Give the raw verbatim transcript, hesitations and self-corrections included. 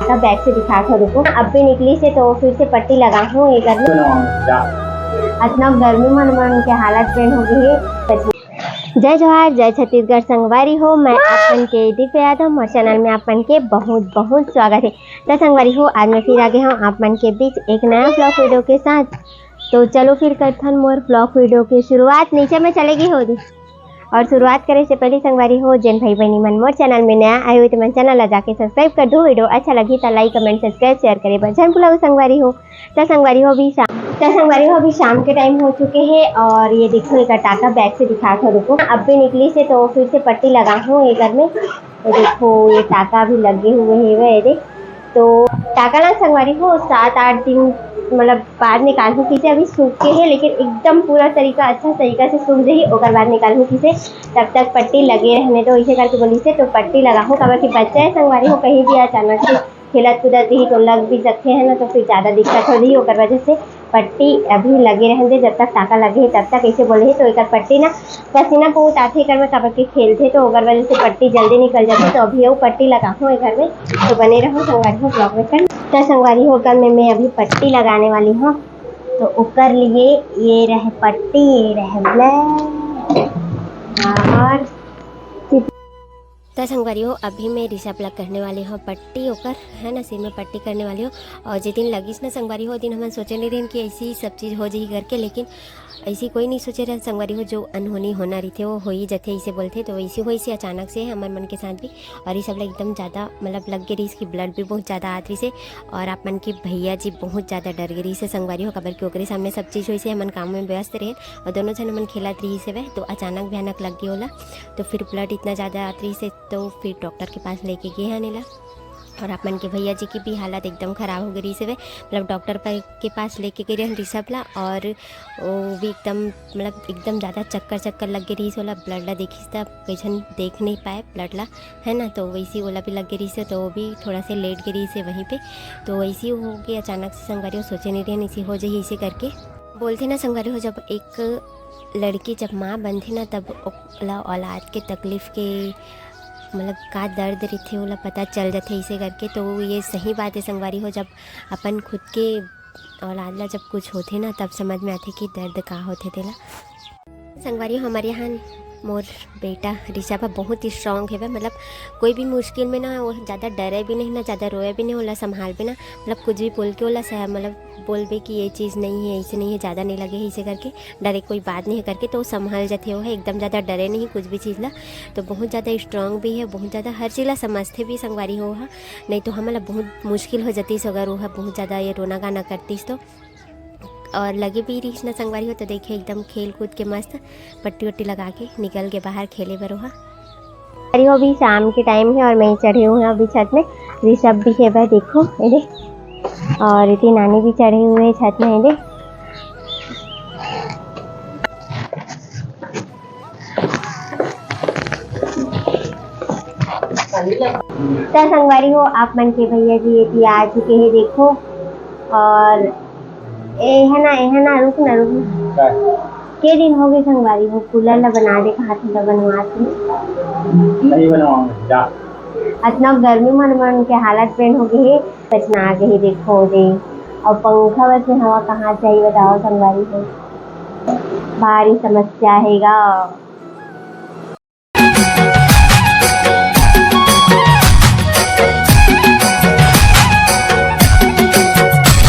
का बैक से दिखात हो, रुको, अब भी निकलिस हे तो फिर से पट्टी लगाहूँ एकर में। अतना गर्मी मन मन के हालत बेन हो गई है। जय जोहार, जय छत्तीसगढ़ संगवारी हो, मैं आप मन के दीप यादव, मोर चैनल में आप मन के बहुत बहुत स्वागत है। तो संगवारी हो, आज मैं फिर आ गए हूँ आप मन के बीच एक नया ब्लॉग वीडियो के साथ। तो चलो फिर करथन मोर ब्लॉग वीडियो की शुरुआत। नीचे में चले गई हो दी। और शुरुआत करे से पहले संगवारी हो, जेन भाई बहनी मन मोर चैनल में नया आए हुए तो मन चैनल ला जाके सब्सक्राइब कर दो। वीडियो अच्छा लगी तो लाइक, कमेंट, सब्सक्राइब, शेयर करे बर झन भुलाओ संगवारी हो। तो संगवारी हो, अभी शाम, तो संगवारी हो, अभी शाम के टाइम हो चुके हैं और ये देखो एक टाका बैक से दिखात हो, रुको, अब भी निकलिस हे तो फिर से पट्टी लगाहूँ एकर में। तो देखो ये टाका भी लगे हुए हैं, ये देख। तो टाका ला संगवारी हो सात आठ दिन मतलब बाद निकालहूँ किसे, अभी सूख के है लेकिन एकदम पूरा तरीका अच्छा तरीका से सूख जाही, ओकर बाद निकालहूँ किसे। तब तक पट्टी लगे रहने दो, इसे करके बोलिस हे तो पट्टी लगाहूँ, काबर कि बच्चा है संगवारी हो, कहीं भी अचानक से खेलत कूदत रही तो लग भी सकते हैं ना, तो फिर ज़्यादा दिक्कत हो रही, ओकर वजह से पट्टी अभी लगे रहने दे, जब तक टाका लगे है तब तक, ऐसे बोले है। तो एकर पट्टी ना पसीना बहुत आथे एकर में, काबर के खेलथे तो ओकर वजह से पट्टी जल्दी निकल जाथे। तो अभी वो पट्टी लगाहूँ एकर में, तो बने रहो संगवारी हो ब्लॉग में। कर तो संगवारी हो, एकर में मैं अभी पट्टी लगाने वाली हूँ, तो ओकर लिए ये रहे पट्टी, ये रहे ब्लेड और त संगवारी हो, अभी मैं ऋषभ ला करने वाली हूँ पट्टी ओकर, है ना, सिर में पट्टी करने वाली हूँ। और जे दिन लगिस ना संगवारी हो, ओ दिन हमन सोचे नहीं रहन कि ऐसी सब चीज़ हो जाही करके, लेकिन ऐसी कोई नहीं सोचे रहन संगवारी हो, जो अनहोनी होना रहिथे वो हो ही जाथे, इसे बोलथे। तो वैसे हो, इसे अचानक से हमर मन के साथ भी, और ये सब ला एकदम ज़्यादा मतलब लग गे रहिस कि ब्लड भी बहुत ज़्यादा आत रहिस हे। और आप मन के भैया जी बहुत ज़्यादा डर गे रहिस हे संगवारी हो, काबर कि ओकरे सामने सब चीज़ होइस हे, हमन काम में व्यस्त रहे और दोनों झन हमन खेलत रहिस हे, तो अचानक भयानक लग गे ओला। तो फिर ब्लड इतना ज़्यादा आत रहिस हे, तो फिर डॉक्टर के पास लेके गे हन एला। और आप मन के भैया जी की भी हालत एकदम ख़राब हो गई रहिस हे, मतलब डॉक्टर पर के पास लेके गए रहन ऋषभ ला, और वो भी एकदम मतलब एकदम ज़्यादा चक्कर चक्कर लग गए रहिस ओला, ब्लड ला देखिस त कैसन देख नहीं पाए ब्लड ला, है ना। तो वैसे ओला भी लग गए रहिस हे, तो वो भी थोड़ा से लेट गए रहिस हे वहीं पे। तो वैसे ही हो गया अचानक से संगवारी, वो सोचे नहीं रहन ऐसे हो जाही ऐसे करके। बोलथे ना संगवारी हो, जब एक लड़की जब माँ बनथे ना, तब ओला औलाद के तकलीफ के मतलब का दर्द रहिथे ओला पता चल जाथे ऐसे करके। तो ये सही बात है संगवारी हो, जब अपन खुद के औलाद ला जब कुछ होथे ना, तब समझ में आथे कि दर्द का होथे तेला। संगवारी हो, हमर यहाँ मोर बेटा ऋषभ ह बहुत ही स्ट्रॉन्ग हेवय, मतलब कोई भी मुश्किल में ना वो ज़्यादा डरे भी नहीं, ना ज़्यादा रोए भी नहीं, ओला संभाल भी ना, मतलब कुछ भी बोल के ओला सह-, मतलब बोलबे कि ये चीज़ नहीं है, ऐसे नहीं है, ज़्यादा नहीं लगे है, ऐसे करके डरे कोई बात नहीं है करके, तो वो संभल जाथे। वो है एकदम ज़्यादा डरे नहीं कुछ भी चीज़ ला, तो बहुत ज़्यादा स्ट्रॉन्ग भी है, बहुत ज़्यादा हर चीज़ ला समझथे भी संगवारी हो हा। नहीं तो हमन ला बहुत मुश्किल हो जातीस अगर वो हा बहुत ज़्यादा ये रोना गाना करतीस तो। और लगे भी रहीस ना संगवारी हो, तो देखिए एकदम खेल कूद के मस्त पट्टी वट्टी लगा के निकल के बाहर खेले बर ओहा। अरे वो अभी शाम के टाइम है और मैं चढ़ी हूँ अभी छत में। ऋषभ भी है भाई, देखो ये दे, और इतनी नानी भी चढ़े हुए हैं छत में, ये दे। त संगवारी हो, आप मन के भैया जी ये आ चुके हैं, देखो। और ए है ना, ए है ना, रुक ना, रुक ना। के दिन हो गए संगवारी हो, कूलर ला बना दे, कहा था बनवा के। नहीं बनवाऊंगा, जा। अतना गर्मी मन मन के हालत पेन हो गए है, बचना आ गए है, देखो दे। और पंखा बस में हवा कहाँ चाहिए बताओ संगवारी हो, भारी समस्या हैगा।